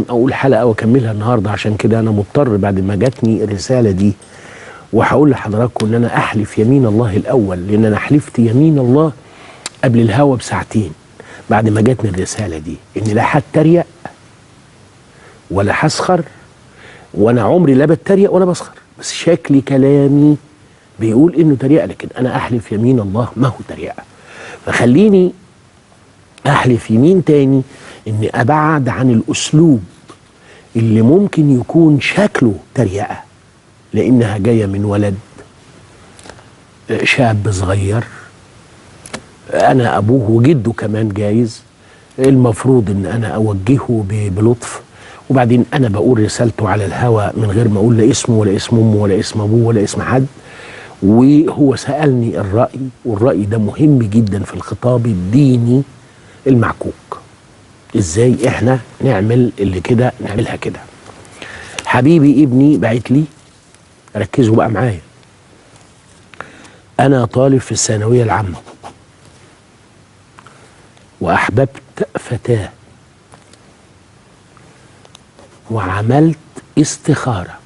اقول حلقة واكملها النهارده، عشان كده انا مضطر بعد ما جاتني الرسالة دي، وهقول لحضراتكم ان انا احلف يمين الله الاول، لان انا حلفت يمين الله قبل الهوا بساعتين بعد ما جاتني الرسالة دي، ان لا هتريق ولا هسخر، وانا عمري لا بتريق ولا بسخر، بس شكلي كلامي بيقول انه تريقه، لكن انا احلف يمين الله ما هو تريقه. فخليني احلف يمين تاني اني ابعد عن الاسلوب اللي ممكن يكون شكله تريقه، لانها جاية من ولد شاب صغير، انا ابوه وجده كمان جايز، المفروض ان انا اوجهه بلطف، وبعدين انا بقول رسالته على الهوى من غير ما اقول لا اسمه ولا اسم امه ولا اسم ابوه ولا اسم حد، وهو سألني الرأي، والرأي ده مهم جدا في الخطاب الديني المعكوك. ازاي احنا نعمل اللي كده نعملها كده. حبيبي ابني بعت لي، ركزوا بقى معايا، انا طالب في الثانوية العامة واحببت فتاة وعملت استخارة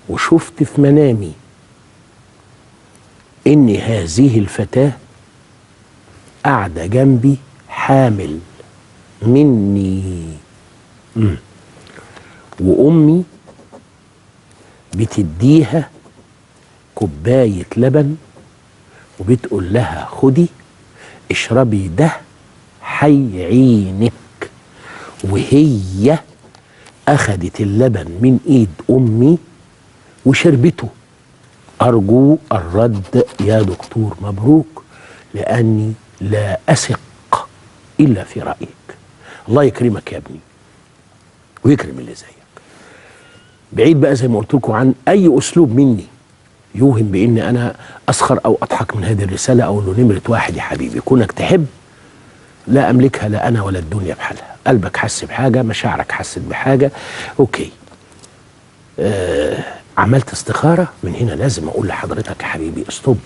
وشفت في منامي ان هذه الفتاة قاعدة جنبي حامل مني، وامي بتديها كوباية لبن وبتقول لها خدي اشربي ده هيعينك، وهي اخدت اللبن من ايد امي وشربته. أرجو الرد يا دكتور مبروك، لأني لا أثق إلا في رأيك. الله يكرمك يا ابني ويكرم اللي زيك. بعيد بقى زي ما قلت لكم عن أي أسلوب مني يوهم بإن أنا أسخر أو أضحك من هذه الرسالة، أو إنه نمرة واحد يا حبيبي كونك تحب لا أملكها لا أنا ولا الدنيا بحالها. قلبك حس بحاجة، مشاعرك حست بحاجة، أوكي. عملت استخارة، من هنا لازم أقول لحضرتك يا حبيبي استوب.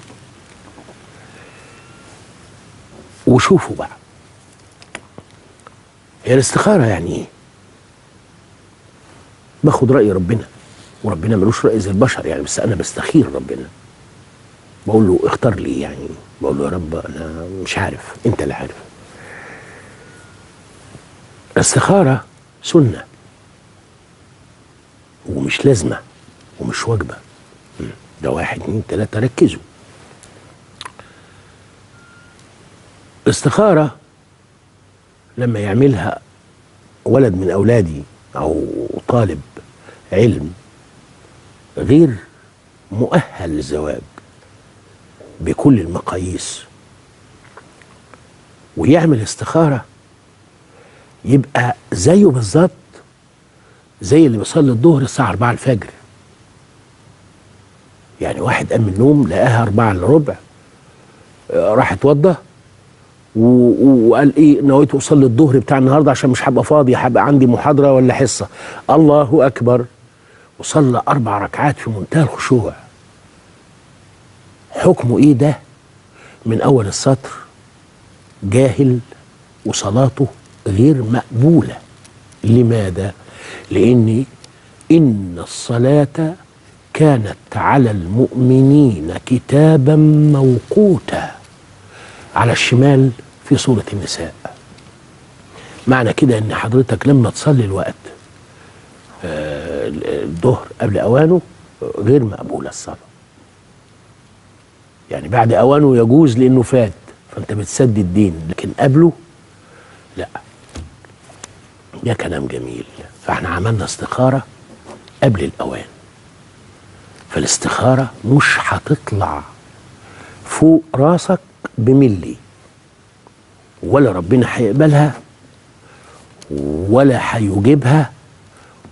وشوفوا بقى هي الاستخارة يعني إيه؟ باخد رأي ربنا، وربنا ملوش رأي زي البشر يعني، بس أنا بستخير ربنا، بقول له اختار لي يعني، بقول له يا رب أنا مش عارف، أنت اللي عارف. الاستخارة سنة ومش لازمة ومش واجبة. ده 1 2 3، ركزوا. الاستخارة لما يعملها ولد من أولادي أو طالب علم غير مؤهل للزواج بكل المقاييس ويعمل استخارة، يبقى زيه بالظبط زي اللي بيصلي الظهر الساعة 4 الفجر. يعني واحد قام من النوم لقاها 3:45، راح اتوضى وقال ايه، نويت اصلي الظهر بتاع النهارده عشان مش هبقى فاضي، هبقى عندي محاضرة ولا حصة. الله اكبر، وصلى 4 ركعات في منتهى الخشوع. حكمه ايه ده؟ من اول السطر جاهل وصلاته غير مقبولة. لماذا؟ لان ان الصلاة كانت على المؤمنين كتابا موقوتا، على الشمال في سورة النساء. معنى كده ان حضرتك لما تصلي الوقت الظهر قبل اوانه غير مقبولة الصلاة. يعني بعد اوانه يجوز لانه فات، فانت بتسدد الدين، لكن قبله لا. ده كلام جميل. فاحنا عملنا استخارة قبل الاوان، فالاستخارة مش هتطلع فوق راسك بملي، ولا ربنا هيقبلها ولا هيجيبها،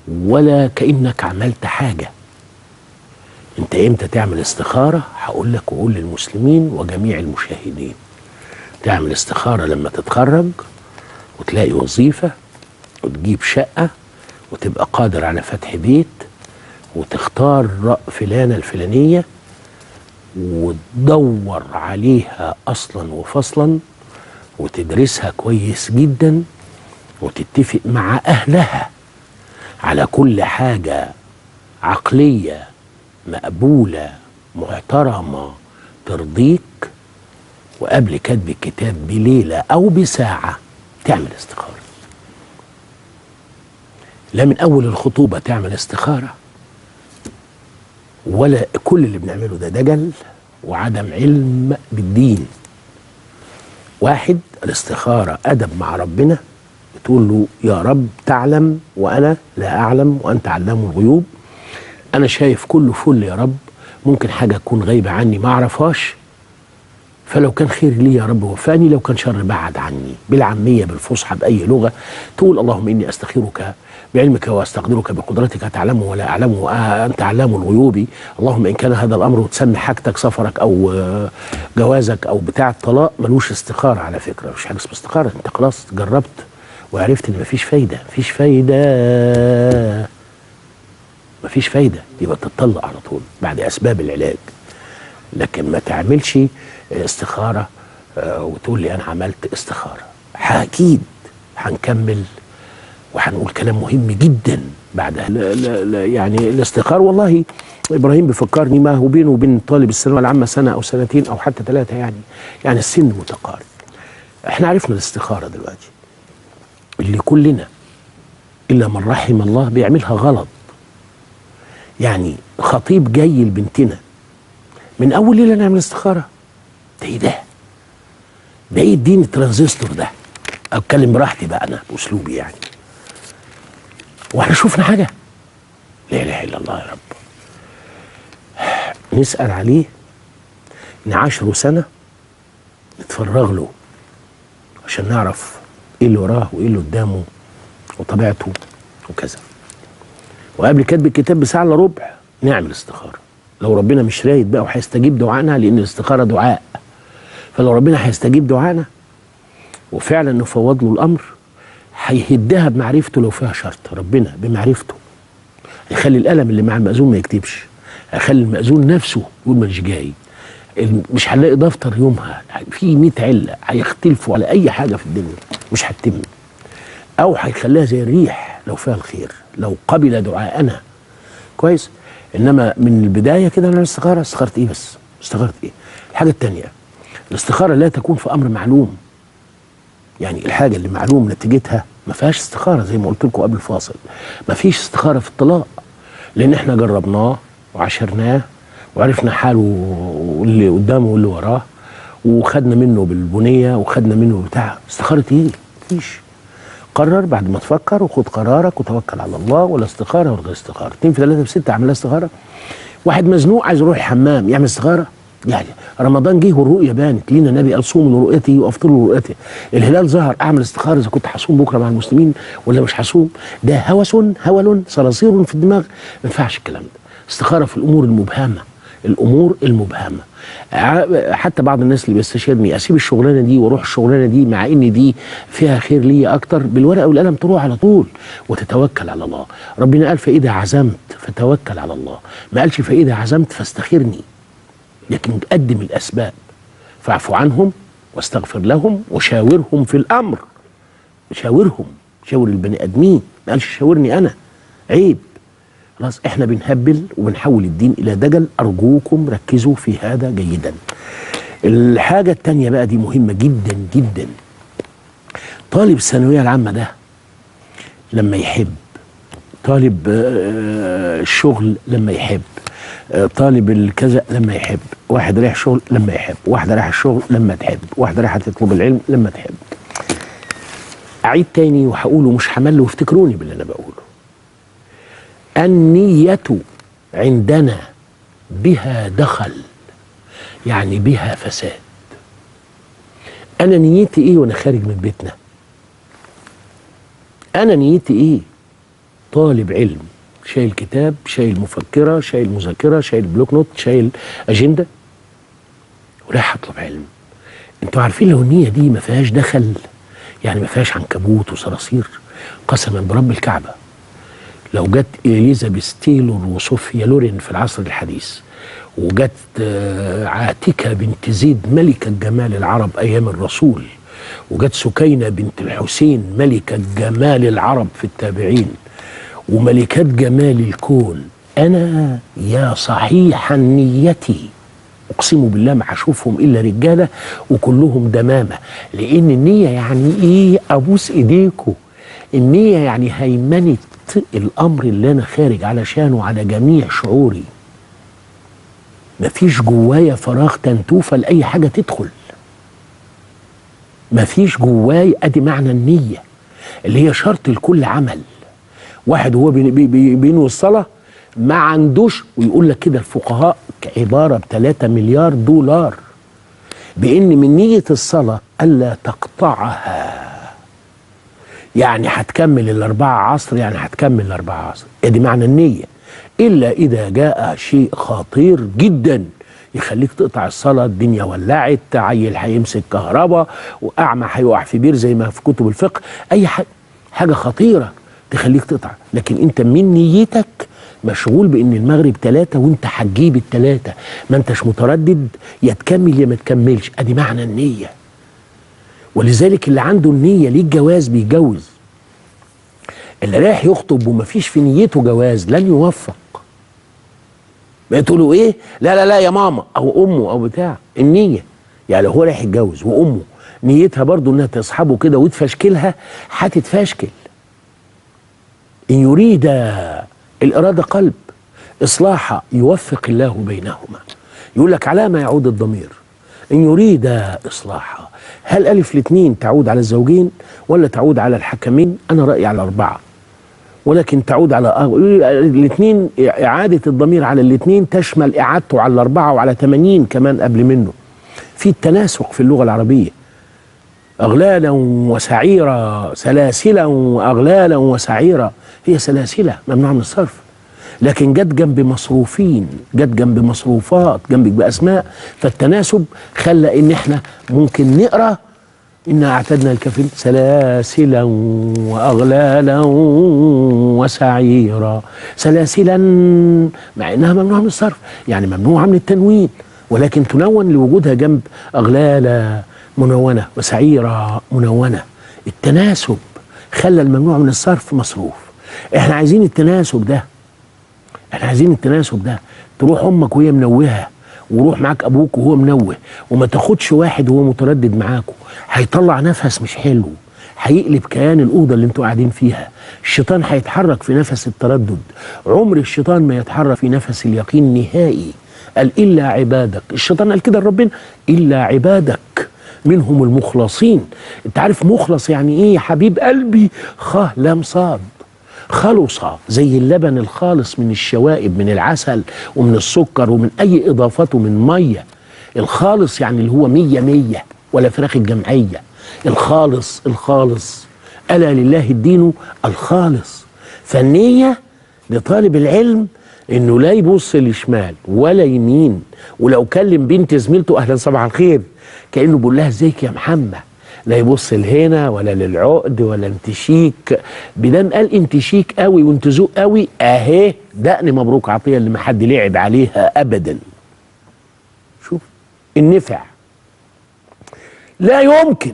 ولا كأنك عملت حاجة. انت امتى تعمل استخارة؟ هقول لك وقول للمسلمين وجميع المشاهدين، تعمل استخارة لما تتخرج وتلاقي وظيفة وتجيب شقة وتبقى قادر على فتح بيت وتختار فلانة الفلانية وتدور عليها أصلا وفصلا وتدرسها كويس جدا وتتفق مع أهلها على كل حاجة عقلية مقبولة محترمة ترضيك، وقبل كتب الكتاب بليلة أو بساعة تعمل استخارة. لا من أول الخطوبة تعمل استخارة، ولا كل اللي بنعمله ده دجل وعدم علم بالدين. واحد، الاستخارة أدب مع ربنا، بتقول له يا رب تعلم وأنا لا أعلم وأنت علام الغيوب، أنا شايف كله فل يا رب، ممكن حاجة تكون غايبة عني ما أعرفهاش، فلو كان خير لي يا رب وفاني، لو كان شر بعد عني. بالعامية بالفصحى بأي لغة تقول اللهم إني أستخيرك بعلمك وأستقدرك بقدرتك، تعلمه ولا أعلمه أنت علام الغيوب، اللهم إن كان هذا الأمر، وتسمي حاجتك سفرك أو جوازك أو بتاع الطلاق. ملوش استخارة على فكرة، مش حاجة اسمها استخارة، أنت خلاص جربت وعرفت إن مفيش فايدة، مفيش فايدة، مفيش فايدة، يبقى تتطلق على طول بعد أسباب العلاج. لكن ما تعملش استخارة وتقول لي أنا عملت استخارة. أكيد هنكمل وهنقول كلام مهم جدا بعدها. لا يعني الاستخارة، والله إبراهيم بيفكرني ما هو بينه وبين طالب الثانوية العامة سنة أو سنتين أو حتى 3، يعني السن متقارب. احنا عرفنا الاستخارة دلوقتي اللي كلنا إلا من رحم الله بيعملها غلط. يعني خطيب جاي لبنتنا من أول ليلة نعمل استخارة، ده إيه ده؟ ده إيه الدين الترانزستور ده؟ أتكلم براحتي بقى أنا بأسلوبي يعني. وإحنا شفنا حاجة؟ لا إله إلا الله يا رب. نسأل عليه، نعاشره سنة، نتفرغ له عشان نعرف إيه اللي وراه وإيه اللي قدامه وطبيعته وكذا. وقبل كتب الكتاب بساعة إلا ربع نعمل استخارة. لو ربنا مش رايد بقى وهيستجيب دعائنا، لأن الاستخارة دعاء، فلو ربنا هيستجيب دعائنا وفعلا نفوض له الأمر، هيهدها بمعرفته لو فيها شرط. ربنا بمعرفته هيخلي الألم اللي مع المأذون ما يكتبش، هيخلي المأذون نفسه يقول مش جاي، مش هنلاقي دفتر يومها، في 100 علة، هيختلفوا على أي حاجة في الدنيا مش هتتم، أو هيخليها زي الريح لو فيها الخير، لو قبل دعاءنا. كويس. إنما من البداية كده أنا استخارة، استخارة إيه بس؟ استخارة إيه؟ الحاجة التانية، الاستخارة لا تكون في أمر معلوم. يعني الحاجة اللي معلوم نتيجتها ما فيهاش استخارة، زي ما قلت لكم قبل الفاصل. ما فيش استخارة في الطلاق، لأن إحنا جربناه وعاشرناه وعرفنا حاله واللي قدامه واللي وراه، وخدنا منه بالبنية وخدنا منه بتاع. استخارة إيه؟ مفيش. قرر بعد ما تفكر وخد قرارك وتوكل على الله، ولا استخارة ولا غير استخارة. 2 في 3 في 6 اعمل لها استخارة. واحد مزنوق عايز يروح الحمام يعمل استخارة؟ يعني رمضان جه والرؤية بانت لينا، النبي قال صوموا لرؤيته وافطروا لرؤيته، الهلال ظهر، اعمل استخارة اذا كنت هصوم بكرة مع المسلمين ولا مش هصوم؟ ده هوس، هول، صراصير في الدماغ، ما ينفعش الكلام ده. استخارة في الأمور المبهمة، الأمور المبهمة. حتى بعض الناس اللي بيستشيرني أسيب الشغلانة دي وأروح الشغلانة دي مع إن دي فيها خير ليا أكتر، بالورقة والقلم تروح على طول وتتوكل على الله. ربنا قال فإذا عزمت فتوكل على الله، ما قالش فإذا عزمت فاستخيرني، لكن قدم الأسباب، فاعف عنهم واستغفر لهم وشاورهم في الأمر. شاورهم، شاور البني آدمين، ما قالش شاورني أنا، عيب. خلاص احنا بنهبل وبنحول الدين الى دجل، ارجوكم ركزوا في هذا جيدا. الحاجة التانية بقى دي مهمة جدا جدا. طالب الثانوية العامة ده لما يحب، طالب الشغل لما يحب، طالب الكذا لما يحب، واحد رايح شغل لما يحب، واحدة رايحة الشغل لما تحب، واحدة رايحة تطلب العلم لما تحب. اعيد تاني وهقوله مش همل، وافتكروني باللي انا بقوله. النية عندنا بها دخل، يعني بها فساد. أنا نيتي إيه وأنا خارج من بيتنا؟ أنا نيتي إيه؟ طالب علم، شايل كتاب، شايل مفكرة، شايل مذاكرة، شايل block note، شايل أجندة، ورايح أطلب علم. أنتوا عارفين لو النية دي ما فيهاش دخل، يعني ما فيهاش عنكبوت وصراصير، قسما برب الكعبة لو جت إليزابيث تايلور وصوفيا لورين في العصر الحديث، وجت عاتكة بنت زيد ملكة جمال العرب أيام الرسول، وجت سكينة بنت الحسين ملكة جمال العرب في التابعين وملكات جمال الكون. أنا يا صحيح نيتي أقسم بالله ما هشوفهم إلا رجالة وكلهم دمامة. لأن النية يعني إيه؟ أبوس إيديكو. النية يعني هيمنة الأمر اللي أنا خارج علشانه على جميع شعوري. مفيش جوايا فراغ تنتوفة لأي حاجة تدخل، مفيش جوايا. أدي معنى النية اللي هي شرط لكل عمل. واحد هو بينوي الصلاة ما عندوش، ويقول لك كده الفقهاء عبارة ب3 مليار دولار بإن من نية الصلاة ألا تقطعها. يعني هتكمل الأربعة عصر، يعني هتكمل الأربعة عصر، ادي معنى النية. إلا إذا جاء شيء خطير جدا يخليك تقطع الصلاة، الدنيا ولعت، عيل هيمسك كهرباء، وأعمى هيقع في بير زي ما في كتب الفقه، أي حاجة خطيرة تخليك تقطع. لكن أنت من نيتك مشغول بإن المغرب 3 وأنت هتجيب 3، ما أنتش متردد يا تكمل يا ما تكملش. أدي معنى النية. ولذلك اللي عنده النية ليه الجواز بيتجوز. اللي رايح يخطب ومفيش في نيته جواز لن يوفق. ما تقولوا ايه؟ لا لا لا يا ماما او امه او بتاع. النية يعني لو هو رايح يتجوز وامه نيتها برضو انها تصحبه كده وتفشكلها، هتتفشكل. ان يريد الارادة قلب اصلاحا يوفق الله بينهما. يقول لك على ما يعود الضمير. ان يريد اصلاحا، هل ألف الاثنين تعود على الزوجين ولا تعود على الحكمين؟ أنا رأيي على 4، ولكن تعود على الاثنين. إعادة الضمير على الاثنين تشمل إعادته على 4 وعلى 80 كمان قبل منه. في التناسق في اللغة العربية، أغلالا وسعيرا، سلاسلا وأغلالا وسعيرا، هي سلاسلة ممنوعة من الصرف، لكن جت جنب مصروفين، جت جنب مصروفات، جنب بأسماء، فالتناسب خلى إن إحنا ممكن نقرأ إنا أعتدنا الكافرين سلاسلا وأغلالا وسعيرا. سلاسلا مع إنها ممنوعة من الصرف، يعني ممنوعة من التنوين، ولكن تنون لوجودها جنب أغلالا منونة وسعيرا منونة. التناسب خلى الممنوع من الصرف مصروف. إحنا عايزين التناسب ده، احنا عايزين التناسب ده. تروح امك وهي منوهه، وروح معاك ابوك وهو منوه، وما تاخدش واحد وهو متردد معاكو، هيطلع نفس مش حلو، هيقلب كيان الاوضة اللي انتوا قاعدين فيها. الشيطان هيتحرك في نفس التردد. عمر الشيطان ما يتحرك في نفس اليقين نهائي. قال الا عبادك، الشيطان قال كده لربنا، الا عبادك منهم المخلصين. انت عارف مخلص يعني ايه يا حبيب قلبي؟ خ لام صاد، خلص زي اللبن الخالص من الشوائب، من العسل ومن السكر ومن أي إضافات ومن مية. الخالص يعني اللي هو 100 100 ولا فراخ الجمعية. الخالص الخالص، ألا لله الدين الخالص. فالنية لطالب العلم إنه لا يبص لشمال ولا يمين، ولو كلم بنت زميلته أهلا صباح الخير كأنه بيقول لها ازيك يا محمد، لا يبص لهنا ولا للعقد ولا انت شيك. بدام قال انت شيك قوي وانت ذوق قوي، اهي دقن مبروك عطية اللي ما حد لعب عليها ابدا. شوف النفع لا يمكن.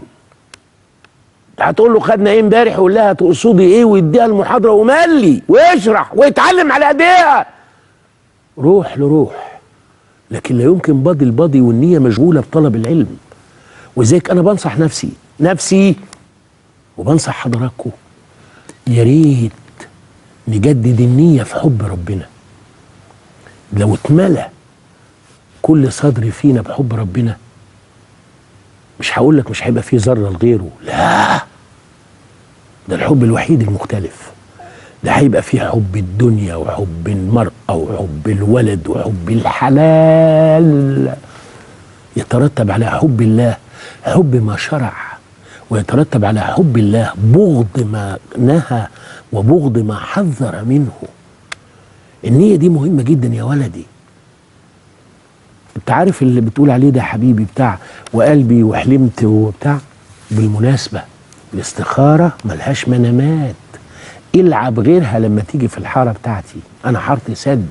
هتقول له خدنا ايه امبارح، يقول لها تقصدي ايه، ويديها المحاضرة وملي ويشرح ويتعلم على ايديها. روح لروح، لكن لا يمكن بادي البادي والنية مشغولة بطلب العلم. وزيك انا بنصح نفسي نفسي وبنصح حضراتكم، يا ريت نجدد النية في حب ربنا. لو اتملى كل صدر فينا بحب ربنا، مش هقول لك مش هيبقى فيه ذرة لغيره، لا، ده الحب الوحيد المختلف. ده هيبقى فيه حب الدنيا وحب المرأة وحب الولد وحب الحلال، يترتب على حب الله حب ما شرع، ويترتب على حب الله بغض ما نهى وبغض ما حذر منه. النية دي مهمة جدا يا ولدي. انت عارف اللي بتقول عليه ده حبيبي بتاع وقلبي وحلمت وبتاع، بالمناسبة الاستخارة ملهاش منامات، العب غيرها لما تيجي في الحارة بتاعتي. انا حارتي سد.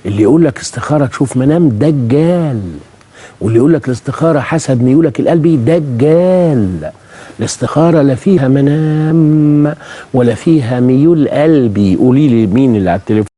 اللي يقول لك استخارة تشوف منام دجال. واللي يقول لك الاستخارة حسب ميولك القلبي دجال. الاستخارة لا فيها منام ولا فيها ميول قلبي. قولي لي مين اللي على التليفون؟